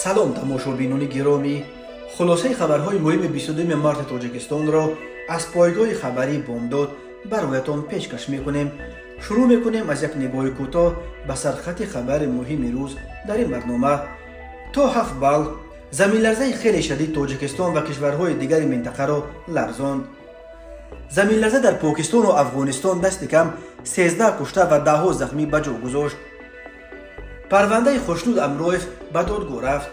Салом, тамошобинони гиромӣ! Хулосаи хабарҳои муҳими 22 марти Тоҷикистонро аз пойгоҳи хабарии «Бомдод» бароятон пешкаш мекунем. Шурӯъ мекунем аз як нигоҳи кӯтоҳ ба сархати хабари муҳими рӯз. Дар ин барнома: то 7 балл заминларзаи хеле шадид Тоҷикистон ва кишварҳои дигари минтақаро ларзонд, заминларза дар Покистону Афғонистон дасти кам 13 кушта ва даҳҳо захмӣ ба ҷо гузошт, парвандаи Хушнуд Амроев ба додгоҳ рафт,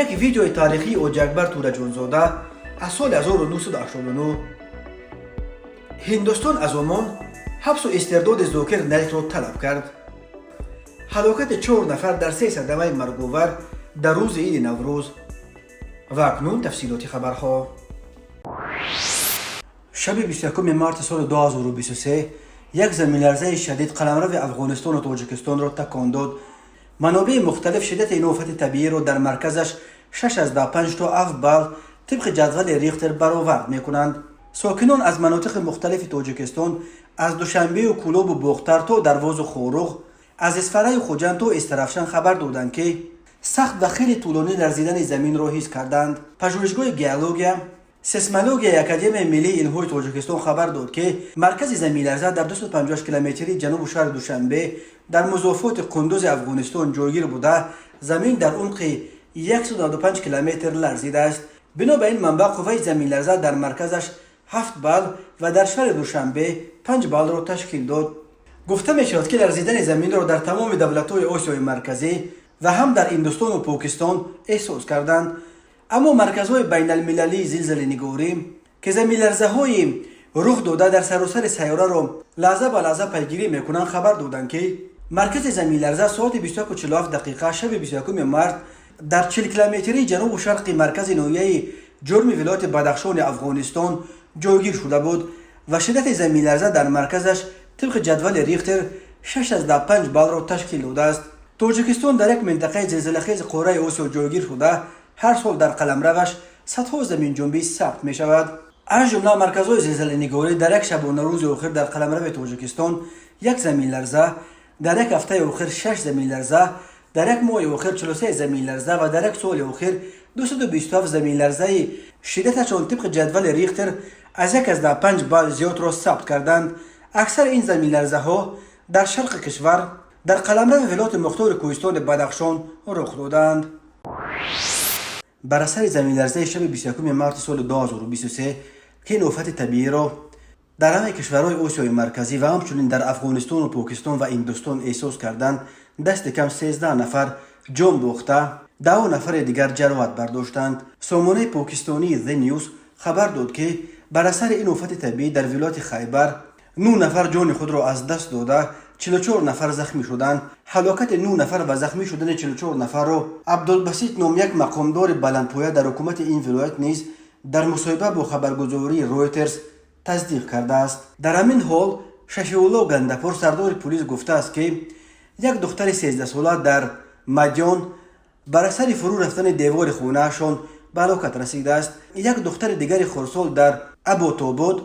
як видеои таърихии Оҷиакбар Тӯраҷонзода аз соли 1989, Ҳиндустон аз Омон ҳабсу истирдоди Зокир Найкро талаб кард, ҳалокати чор нафар дар се садамаи марговар дар рӯзи иди Наврӯз. Ва акнун тафсилоти хабарҳо. Шаби 21 марти соли 2023 як заминларзаи шадид қаламрави Афғонистону Тоҷикистонро такон дод. Манобеи мухталиф шиддати ин офати табииро дар марказаш 6,5 то 7 балл тибқи ҷадвали Рихтер баровард мекунанд. Сокинон аз манотиқи мухталифи Тоҷикистон, аз Душанбею Кӯлобу Бохтар то Дарвозу Хоруғ, аз Исфараю Хуҷанд то Истарафшан хабар доданд, ки сахт ва хеле тӯлонӣ ларзидани заминро ҳис карданд. Пажӯҳишгоҳи геология сейсмологияи Академияи миллии илмҳои Тоҷикистон хабар дод, ки маркази заминларза дар 258 километри ҷанубу шаҳри Душанбе, дар музофоти Қундузи Афғонистон ҷойгир буда, замин дар умқи 195 километр ларзидааст. Бино ба ин манбаъ, қувваи заминларза дар марказаш 7 балл ва дар шаҳри Душанбе 5 баллро ташкил дод. Гуфта мешавад, ки ларзидани заминро дар тамоми давлатҳои Осиёи Марказӣ ва ҳам дар Ҳиндустону Покистон эҳсос карданд. Аммо марказҳои байналмилалии зилзилагирӣ, ки заминларзаҳои рух дода дар саросари сайёраро лаҳза ба лаҳза пайгирӣ мекунанд, хабар доданд, ки маркази заминларза соати 21:47 дақиқа шаби 21 март дар 40 километрии ҷанубу шарқи маркази ноҳияи Ҷурми вилояти Бадахшони Афғонистон ҷойгир шуда буд ва шиддати заминларза дар марказаш тибқи ҷадвали Рихтер 6,5 баллро ташкил додааст. Тоҷикистон дар як минтақаи зилзилахези қораи Осиё ҷойгир шуда, ҳар сол дар қаламраваш садҳо заминҷунбӣ сабт мешавад. Аз ҷумла марказҳои зилзиланигорӣ дар як шабонарӯзи охир дар қаламрави Тоҷикистон як заминларза, дар як ҳафтаи охир шаш заминларза, дар як моҳи охир 43 заминларза ва дар як соли охир 227 заминларзаи шиддаташон тибқи ҷадвали Рихтер аз 1,5 балл зиёдро сабт карданд. Аксари ин заминларзаҳо дар шарқи кишвар, дар қаламрави вилояти мухтори кӯҳистони Бадахшон рух доданд. Бар асари заминларзаи шаби 21 марти соли 2023, ки ин офати табииро дар ҳамаи кишварҳои Осиёи Марказӣ ва ҳамчунин дар Афғонистону Покистон ва Ҳиндустон эҳсос карданд, дасти кам 13 нафар ҷон бохта, даҳо нафари дигар ҷароҳат бардоштанд. Сомонаи покистонии The News хабар дод, ки бар асари ин офати табиӣ дар вилояти Хайбар нӯ нафар ҷони худро аз даст дода, 44 нафар захмӣ шуданд. Ҳалокати нӯ нафар ва захмӣ шудани 44 нафарро Абдулбасит ном як мақомдори баландпоя дар ҳукумати ин вилоят низ дар мусоҳиба бо хабаргузории Ройтерс тасдиқ кардааст. Дар ҳамин ҳол Шафиулло Гандапур, сардори пулис, гуфтааст, ки як духтари 13сола дар Мадён бар асари фурӯ рафтани девори хонаашон ба ҳалокат расидааст. Як духтари дигари хурдсол дар Аботобод,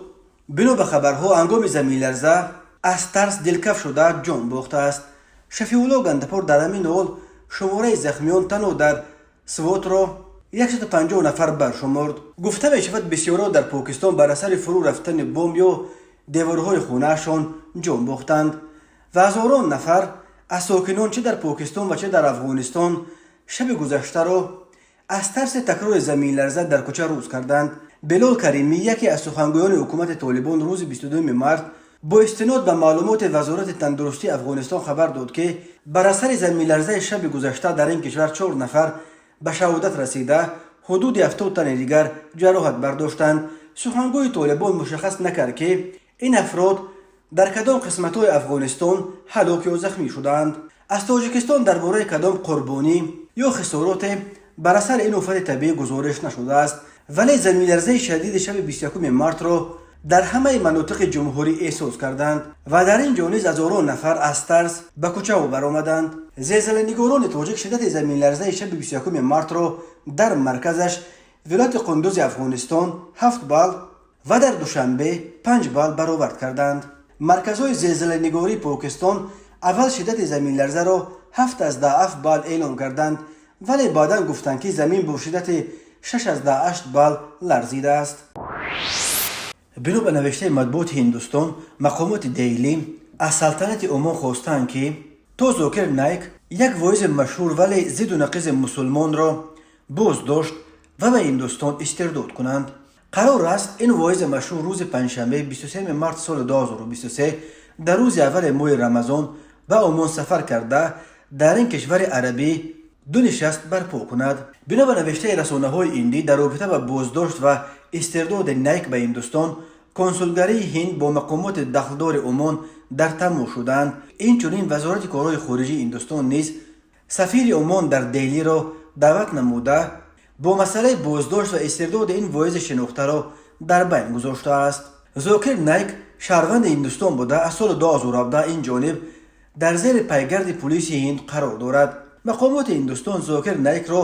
бино ба хабарҳо, ҳангоми заминларза аз тарс дилкаф шуда ҷон бохтааст. Шафиулло Гандапур дар ҳамин ҳол шумораи захмиён танҳо дар Свотро 150 нафар баршуморд. Гуфта мешавад, бисёрон дар Покистон бар асари фурӯ рафтани бом ё деворҳои хонаашон ҷон бохтанд ва ҳазорон нафар аз сокинон чӣ дар Покистон ва чӣ дар Афғонистон шаби гузаштаро аз тарси такрори заминларза дар кӯча рӯз карданд. Белол Каримӣ, яке аз сухангӯёни ҳукумати Толибон, рӯзи 22 март бо истинод ба маълумоти Вазорати тандурустии Афғонистон хабар дод, ки бар асари заминларзаи шаби гузашта дар ин кишвар чор нафар ба шаҳодат расида, ҳудуди 70 тани дигар ҷароҳат бардоштанд. Сухангӯи Толибон мушаххас накард, ки ин афрод дар кадом қисматҳои Афғонистон ҳалок ё захмӣ шудаанд. Аз Тоҷикистон дар бораи кадом қурбонӣ ё хисороте бар асари ин офати табиӣ гузориш нашудааст, вале заминларзаи шадиди шаби 21 мартро дар ҳамаи манотиқи ҷумҳурӣ эҳсос карданд ва дар ин ҷо низ ҳазорон нафар аз тарс ба кӯчаҳо баромаданд. Зилзиланигорони тоҷик шиддати заминларзаи шаби 21 мартро дар марказаш вилояти Қундузи Афғонистон 7 балл ва дар Душанбе 5 балл баровард карданд. Марказҳои зилзиланигории Покистон аввал шиддати заминларзаро 7,7 балл эълон карданд. вале баъдан гуфтанд, ки замин бо шиддати 6,8 балл ларзидааст. Бино ба навиштаи матбуоти Ҳиндустон, мақомоти Деҳлӣ аз Салтанати Умон хостаанд, ки то Зокир Найк, як воизи машҳур, вале зидду нақизи мусулмонро боздошт ва ба Ҳиндустон истирдод кунанд. Қарор аст, ин воизи машҳур рӯзи панҷшанбе, 23 март соли 2023, дар рӯзи аввали моҳи Рамазон ба Умон сафар карда, дар ин кишвари арабӣ ду нишаст барпо кунад. Бино ба навиштаи расонаҳои ҳиндӣ, дар робита ба боздошт ва истирдоди Найк ба Ҳиндустон консулгарии Ҳинд бо мақомоти дахлдори Умон дар тамос шуданд. Инчунин Вазорати корҳои хориҷии Ҳиндустон низ сафири Умон дар Деҳлиро даъват намуда, бо масъалаи боздошт ва истирдоди ин воизи шинохтаро дар байн гузоштааст. Зокир Найк шаҳрванди Ҳиндустон буда, аз соли 2017 ин ҷониб дар зери пайгарди пулиси Ҳинд қарор дорад. Мақомоти Ҳиндустон Зокир Найкро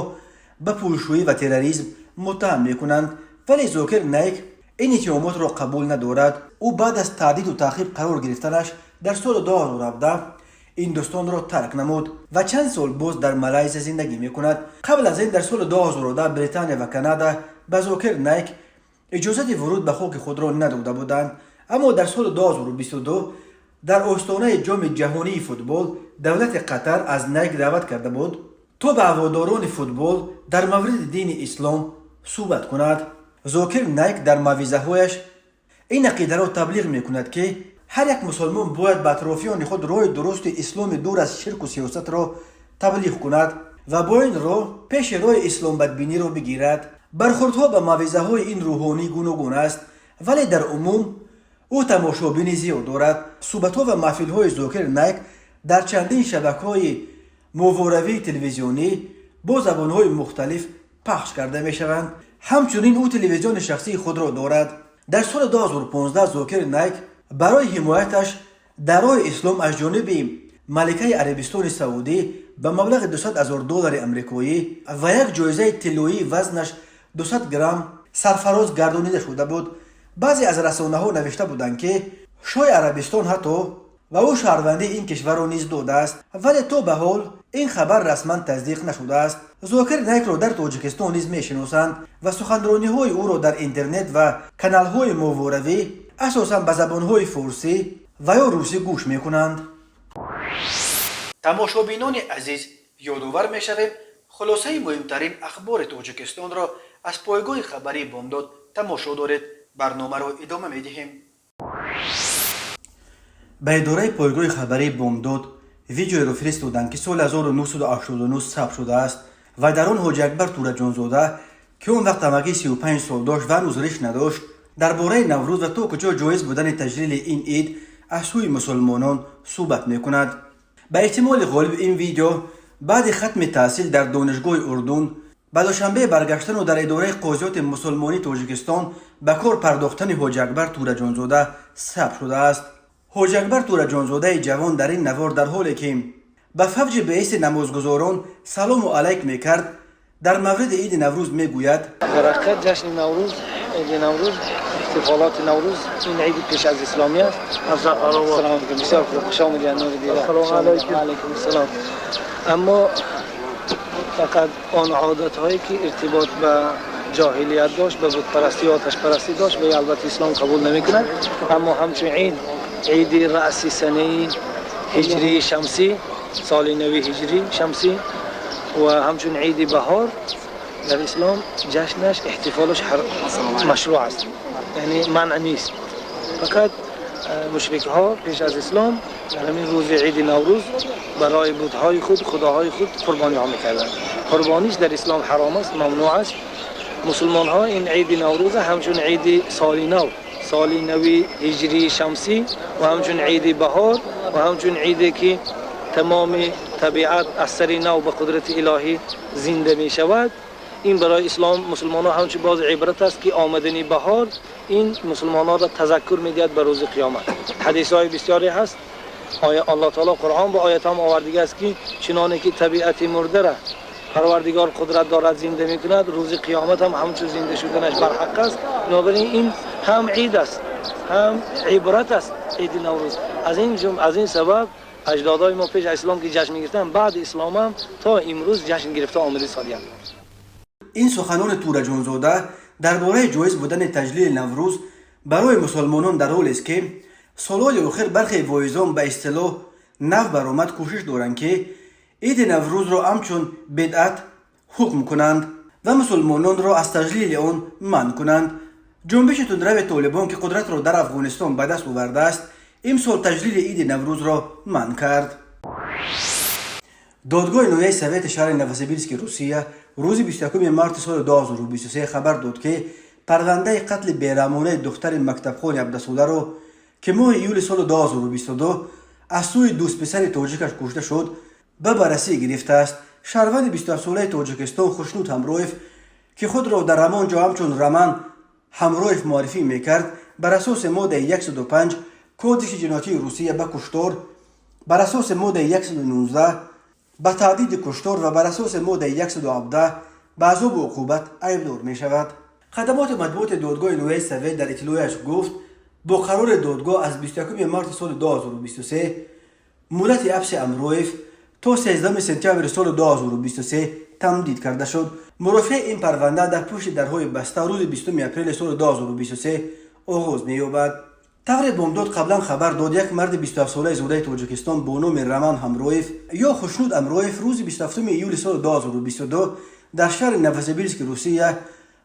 ба пулшӯӣ ва терроризм муттаҳам мекунанд, вале Зокир Найк ин иттиҳомотро қабул надорад. Ӯ баъд аз таҳдиду таъқиб қарор гирифтанаш дар соли 2017 Ҳиндустонро тарк намуд ва чанд сол боз дар Малайзия зиндагӣ мекунад. Қабл аз ин дар соли 2010 Британия ва Канада ба Зокир Найк иҷозати вуруд ба хоки худро надода буданд, аммо дар соли 2022 дар остонаи Ҷоми ҷаҳонии футбол давлати Қатар аз Найк даъват карда буд, то ба ҳаводорони футбол дар мавриди дини ислом суҳбат кунад. Зокир Найк дар мавъизаҳояш ин ақидаро таблиғ мекунад, ки ҳар як мусулмон бояд ба атрофиёни худ роҳи дурусти исломи дур аз ширку сиёсатро таблиғ кунад ва бо ин роҳ пеши роҳи исломбадбиниро бигирад. Бархурдҳо ба мавъизаҳои ин рӯҳонӣ гуногун аст, вале дар умум ӯ тамошобини зиёд дорад. Суҳбатҳо ва маҳфилҳои Зокир Найк дар чандин шабакаҳои моҳворавии телевизионӣ бо забонҳои мухталиф пахш карда мешаванд. Ҳамчунин ӯ телевизиони шахсии худро дорад. Дар соли 2015 Зокир Найк барои ҳимояташ дар роҳи ислом аз ҷониби маликаи Арабистони Саудӣ ба маблағи 200 ҳазор доллари амрикоӣ ва як ҷоизаи тиллоии вазнаш 200 грамм сарфароз гардонида шуда буд. Баъзе аз расонаҳо навишта буданд, ки шоҳи Арабистон ҳатто ба ӯ шаҳрвандии ин кишварро низ додааст, вале то ба ҳол ин хабар расман тасдиқ нашудааст. Зокир Найкро дар Тоҷикистон низ мешиносанд ва суханрониҳои ӯро дар интернет ва каналҳои моҳворавӣ асосан ба забонҳои форсӣ ва ё русӣ гӯш мекунанд. Тамошобинони азиз, ёдовар мешавем, хулосаи муҳимтарин ахбори Тоҷикистонро аз пойгоҳи хабарии Бомдод тамошо доред. Барномаро идома медиҳем. Ба идораи пойгоҳи хабарии Бомдод видеоеро фиристоданд, ки соли 1989 сабт шудааст ва дар он Ҳоҷи Акбар Тураҷонзода, ки он вақт ҳамагӣ 35 сол дошт ва ҳанӯз риш надошт, дар бораи Наврӯз ва то куҷо ҷоиз будани таҷлили ин ид аз сӯи мусулмонон суҳбат мекунад. Ба эҳтимоли ғолиб, ин видео баъди хатми таҳсил дар Донишгоҳи Урдун ба Душанбе баргаштану дар идораи қозиёти мусулмонии Тоҷикистон ба кор пардохтани Ҳоҷи Акбар Тураҷонзода сабт шудааст. Ҳоҷи Акбар Тураҷонзодаи ҷавон дар ин навор, дар ҳоле ки ба фавҷи беҳисти намозгузорон салому алайк мекард, дар мавриди иди Наврӯз мегӯяд: Дар ҳақиқат, ҷашни Наврӯз, иди Наврӯз, эҳтифолоти Наврӯз, ин иди пеш аз исломӣ аст. Салом алейкум, бисёр хуб, хуш омадед, нури дида. Алейкум ассалом. Аммо фақат он одатҳое ки иртибот ба ҷоҳилият дошт, ба бутпарастӣ, оташпарастӣ дошт, ва албатта ислом қабул намекунад. Аммо ҳамчун ид, иди раъси санаи ҳиҷрии шамсӣ, соли нави ҳиҷрӣ шамсӣ, ва ҳамчун иди баҳор дар ислом ҷашнаш, эҳтифолаш машрӯъ аст, яъне манъ нест. Фақат мушрикҳо пеш аз ислом дар ҳамин рӯзи иди Наврӯз барои бутҳои худ, худоҳои худ қурбониҳо мекарданд. Қурбониш дар ислом ҳаром аст, мамнӯъ аст. Мусулмонҳо ин иди Наврӯза ҳамчун иди соли нав, соли нави ҳиҷрии шамсӣ, ва ҳамчун иди баҳор, ва ҳамчун иде ки тамоми табиат аз сари нав ба қудрати илоҳӣ зинда мешавад, ин барои ислом, мусулмонҳо ҳамчун боз ибрат аст, ки омадани баҳор ин мусулмонҳоро тазаккур медиҳад ба рӯзи қиёмат. Ҳадисҳои бисёре ҳаст. Оя Аллоҳ таоло Қуръон ба оят ҳам овардига аст, ки чуноне ки табиати мурдара Парвардигор қудрат дорад, зинда мекунад, рӯзи қиёмат ҳам ҳамчун зинда шуданаш барҳақ аст. Бинобар ин, ин ҳам ид аст, ҳам ибрат аст, иди Наврӯз. Аз ин сабаб. Аҷдодои мо пеш аз ислом ки ҷашн мегирифтанд, баъди ислом ҳам то имрӯз ҷашн гирифта омада солиянд. Ин суханони Тӯраҷонзода дар бораи ҷоиз будани таҷлили Наврӯз барои мусулмонон дар ҳолест, ки солҳои охир бархе воизон ба истилоҳ нав баромад кӯшиш доранд, ки иди Наврӯзро ҳамчун бидъат ҳукм кунанд ва мусулмононро аз таҷлили он манъ кунанд. Ҷунбиши тундрави Толибон, ки қудратро дар Афғонистон ба даст овардааст, имсол таҷлили иди Наврӯзро манъ кард. Додгоҳи ноҳияи Совети шаҳри Новосибирски Русия рӯзи 21 марти соли 2023 хабар дод, ки парвандаи қатли бераҳмонаи духтари мактабхони 17-соларо, ки моҳи июли соли 2022 аз сӯи дӯстписари тоҷикаш кушта шуд, ба баррасӣ гирифтааст. Шаҳрванди 27-солаи Тоҷикистон Хушнуд Ҳамроев, ки худро дар ҳамон ҷо ҳамчун Роман Ҳамроев муаррифӣ мекард, бар асоси моддаи 105 Кодекси ҷиноятии Русия ба куштор, бар асоси моддаи 119 ба таҳдиди куштор ва бар асоси моддаи 117 ба азобу уқубат айбдор мешавад. Хадамоти матбуоти додгоҳи ноҳияи Совет дар иттилояш гуфт, бо қарори додгоҳ аз 21 марти соли 2023 муҳлати ҳабси Амроев то 13 сентябри соли 2023 тамдид карда шуд. Мурофиаи ин парванда дар пушти дарҳои баста рӯзи 20 апрели соли 2023 оғоз меёбад. Тавре Бомдод қаблан хабар дод, як марди 27-солаи зодаи Тоҷикистон бо номи Роман Ҳамроев ё Хушнуд Амроев рӯзи 27 июли соли 2022 дар шаҳри Новосибирски Русия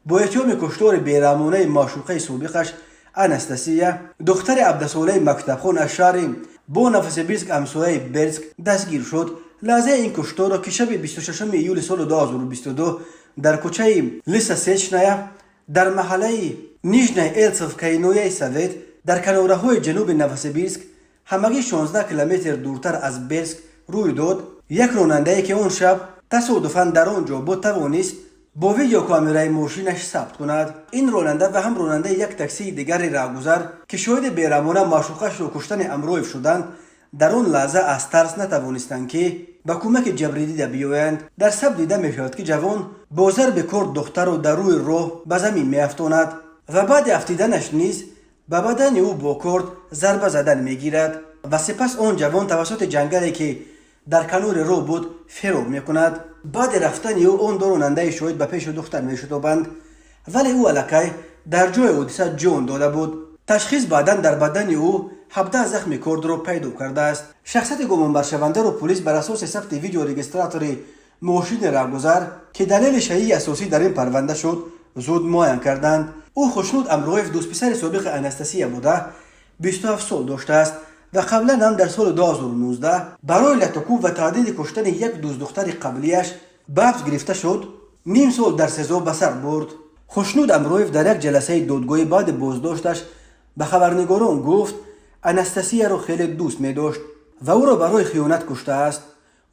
бо иттиҳоми куштори бераҳмонаи маъшуқаи собиқаш Анастасия, духтари 17-солаи мактабхон аз шаҳри бо Новосибирск ҳамсояи Бердск, дастгир шуд. Лаҳзаи ин кушторро, ки шаби 26 июли соли 2022 дар кӯчаи Лесосечная дар маҳаллаи Нижняя Ельцовкаи ноҳияи Совет дар канораҳои ҷануби Новосибирск, ҳамагӣ 16 километр дуртар аз Бердск, рӯй дод, як ронандае, ки он шаб тасодуфан дар он ҷо буд, тавонист бо видеокамераи мошинаш сабт кунад. Ин ронанда ва ҳам ронандаи як таксии дигари раҳгузар, ки шоҳиди бераҳмона маъшуқашро куштани Амроев шуданд, дар он лаҳза аз тарс натавонистанд, ки ба кӯмаки ҷабрдида биёянд. Дар сабт дида мешавад, ки ҷавон бо зарби корд духтарро дар рӯи роҳ ба замин меафтонад ва баъди афтиданаш низ ба бадани ӯ бо корд зарба задан мегирад ва сипас он ҷавон тавассути ҷангале, ки дар канори роҳ буд, фирор мекунад. Баъди рафтани ӯ он ду ронандаи шоҳид ба пеши духтар мешитобанд, вале ӯ аллакай дар ҷои ҳодиса ҷон дода буд. Ташхис баъдан дар бадани ӯ 17 захми кордро пайдо кардааст. Шахсияти гумонбаршавандаро пулис бар асоси сабти видеорегистратори мошини раҳгузар, ки далели шайъи асосӣ дар ин парванда шуд, зуд муайян карданд. Ӯ Хушнуд Амроев, дӯстписари собиқи Анастасия буда, 27 сол доштааст ва қаблан ҳам дар соли 2019 барои латукӯб ва таҳдиди куштани як дӯстдухтари қаблияш ба ҳабс гирифта шуд, ним сол дар СИЗО ба сар бурд. Хушнуд Амроев дар як ҷаласаи додгоҳӣ баъди боздошташ ба хабарнигорон гуфт, Анастасияро хеле дӯст медошт ва ӯро барои хиёнат куштааст.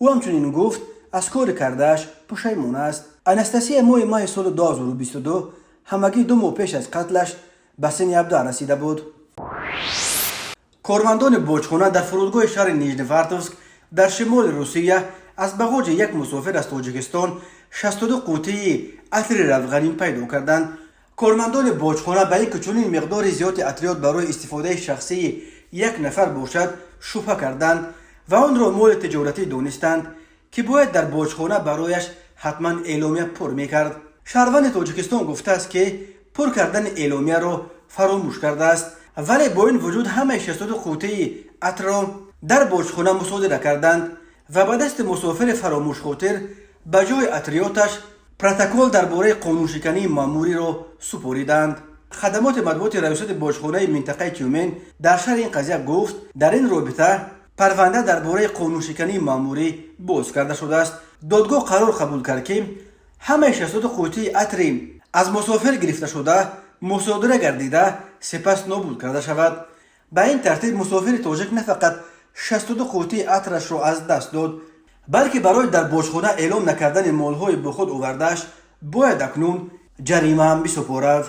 Ӯ ҳамчунин гуфт, аз кори кардааш пушаймон аст. Анастасия моҳи майи соли 2022, ҳамагӣ 2 моҳ пеш аз қатлаш, ба синни 17 расида буд. Кормандони боҷхона дар фурудгоҳи шаҳри Нижневартовск дар шимоли Русия аз бағоҷи як мусофир аз Тоҷикистон 62 қутии атри равғанин пайдо карданд. Кормандони боҷхона ба ин ки чунин миқдори зиёди атриёт барои истифодаи шахсии як нафар бошад шубҳа карданд ва онро моли тиҷоратӣ донистанд, ки бояд дар боҷхона барояш ҳатман эъломия пур мекард. Шаҳрванди Тоҷикистон гуфтааст, ки пур кардани эъломияро фаромӯш кардааст, вале бо ин вуҷуд ҳамаи 62 қутии атрро дар боҷхона мусодира карданд ва ба дасти мусофири фаромӯшхотир ба ҷои атриёташ протокол дар бораи қонуншикании маъмуриро супориданд. Хадамоти матбуоти раёсати боҷхонаи минтақаи Тюмен дар шарҳи ин қазия гуфт, дар ин робита парванда дар бораи қонуншикании маъмурӣ боз карда шудааст. Додгоҳ қарор қабул кард, ки ҳамаи 62 қутии атри аз мусофир гирифташуда мусодира гардида, сипас нобуд карда шавад. Ба ин тартиб мусофири тоҷик на фақат 62 қутии атрашро аз даст дод, балки барои дар боҷхона эълом накардани молҳои бо худ овардааш бояд акнун ҷарима ҳам бисупорад.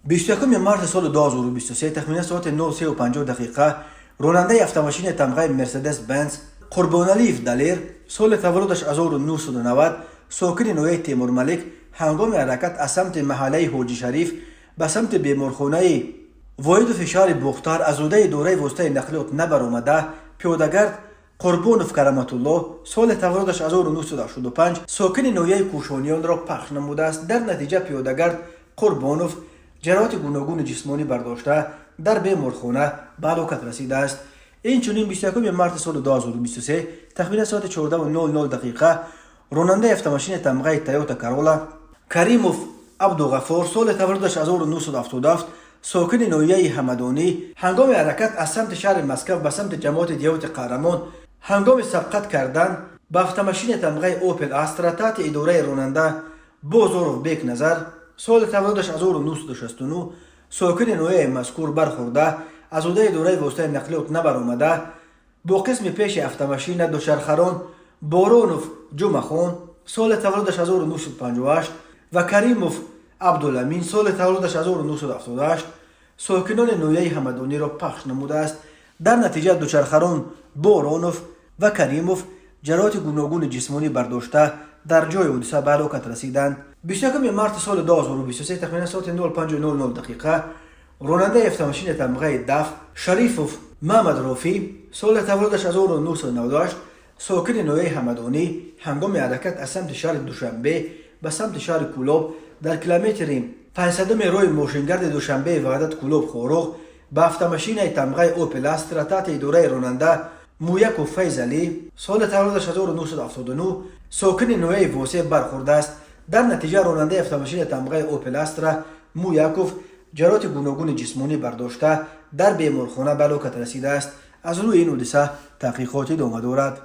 21 марти соли 2023, тахминан соати 03:50 дақиқа, ронандаи автомошини тамғаи Мерседес Бенз Қурбоналиев Далер, соли таваллудаш 1990, сокини ноҳияи Темурмалик, ҳангоми ҳаракат аз самти маҳаллаи Ҳоҷи Шариф ба самти беморхонаи Воҳидови шаҳри Бохтар аз ӯҳдаи идораи воситаи нақлиёт набаромада, пиёдагард Қурбонов Караматулло, соли таваллудаш 1985, сокини ноҳияи Кӯшониёнро пахш намудааст. Дар натиҷа пиёдагард Қурбонов ҷароҳати гуногуни ҷисмонӣ бардошта, дар беморхона ба ҳалокат расидааст. Инчунин 21 марти соли 2023 тахминан соати 14:00 дақиқа ронандаи автомошини тамғаи Тойота Карола Каримов Абдуғаффор, соли таваллудаш 1977, сокини ноҳияи Ҳамадонӣ, ҳангоми ҳаракат аз самти шаҳри Москав ба самти ҷамоати деҳоти Қаҳрамон, ҳангоми сабқат кардан ба автомошини тамғаи Опел Астра таҳти идораи ронанда Бозоров Бекназар, соли таваллудаш 1969, сокини ноҳияи мазкур бархӯрда, аз ӯҳдаи идораи воситаи нақлиёт набаромада, бо қисми пеши автомошина дучархарон Боронов Ҷумахон, соли таваллудаш 1958, ва Каримов Абдуламин, соли таваллудаш 1978, сокинони ноҳияи Ҳамадониро пахш намудааст. Дар натиҷа дучархарон Боронов ва Каримов ҷароҳати гуногуни ҷисмонӣ бардошта, дар ҷои ҳодиса ба ҳалокат расиданд. 21 марти соли 2023 тахминан соати 05:00 дақиқа ронандаи автомошини тамғаи ДАФ Шарифов Маҳмад Рофӣ, соли таваллудаш 1998, сокини ноҳияи Ҳамадонӣ, ҳангоми ҳаракат аз самти шаҳри Душанбе ба самти шаҳри Кӯлоб, дар километри 500-уми роҳи мошингарди Душанбеи Ваҳдат Кӯлоб Хоруғ ба автомошинаи тамғаи Опел Астра таҳти идораи ронанда Муяков Файзалӣ, соли таваллудаш 1979, сокини ноҳияи Восеъ бархӯрдааст. Дар натиҷа ронандаи автомошини тамғаи Опел Астра Муяков ҷароҳати гуногуни ҷисмонӣ бардошта, дар беморхона ба ҳалокат расидааст. Аз рӯи ин ҳодиса таҳқиқот идома дорад.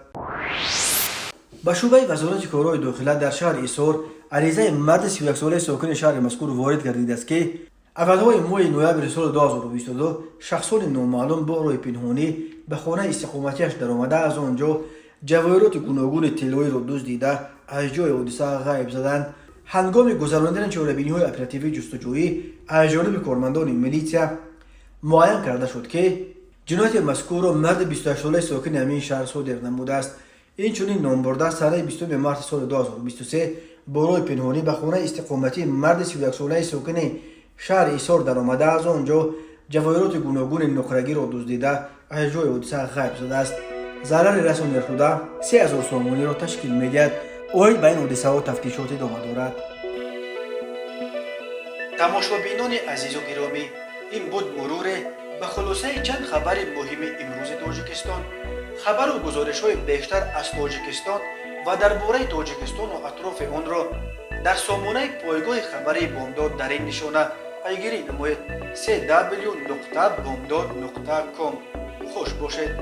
Ба шӯъбаи Вазорати корҳои дохила дар шаҳри Ҳисор аризаи марди 31-солаи сокини шаҳри мазкур ворид гардидааст, ки аввалҳои моҳи ноябри соли 2022 шахсони номаълум бо роҳи пинҳонӣ ба хонаи истиқоматиаш даромада, аз он ҷо ҷавоҳироти гуногуни тиллоиро дуздида, аз ҷои ҳодиса ғайб заданд. Ҳангоми гузаронидани чорабиниҳои оперативии ҷустуҷӯӣ аз ҷониби кормандони милитсия муайян карда шуд, ки ҷинояти мазкурро марди 28-солаи сокини ҳамин шаҳр содир намудааст. Инчунин номбурда санаи 20 марти соли 2023 бо роҳи пинҳонӣ ба хонаи истиқоматии марди 31-солаи сокини шаҳри Ҳисор даромада, аз он ҷо ҷавоҳироти гуногуни нуқрагиро дуздида, аз ҷои ҳодиса ғайб задааст. Зарари расонидашуда 3000 сомониро ташкил медиҳад. Оид ба ин ҳодисаҳо тафтишот идома дорад. Тамошобинони азизу гиромӣ, ин буд муруре ба хулосаи чанд хабари муҳими имрӯзи Тоҷикистон. Хабару гузоришҳои бештар аз Тоҷикистон ва дар бораи Тоҷикистону атрофи онро дар сомонаи пойгоҳи хабарии Бомдод дар ин нишона пайгирӣ намоед: cw.bomdod.com. Хуш бошед.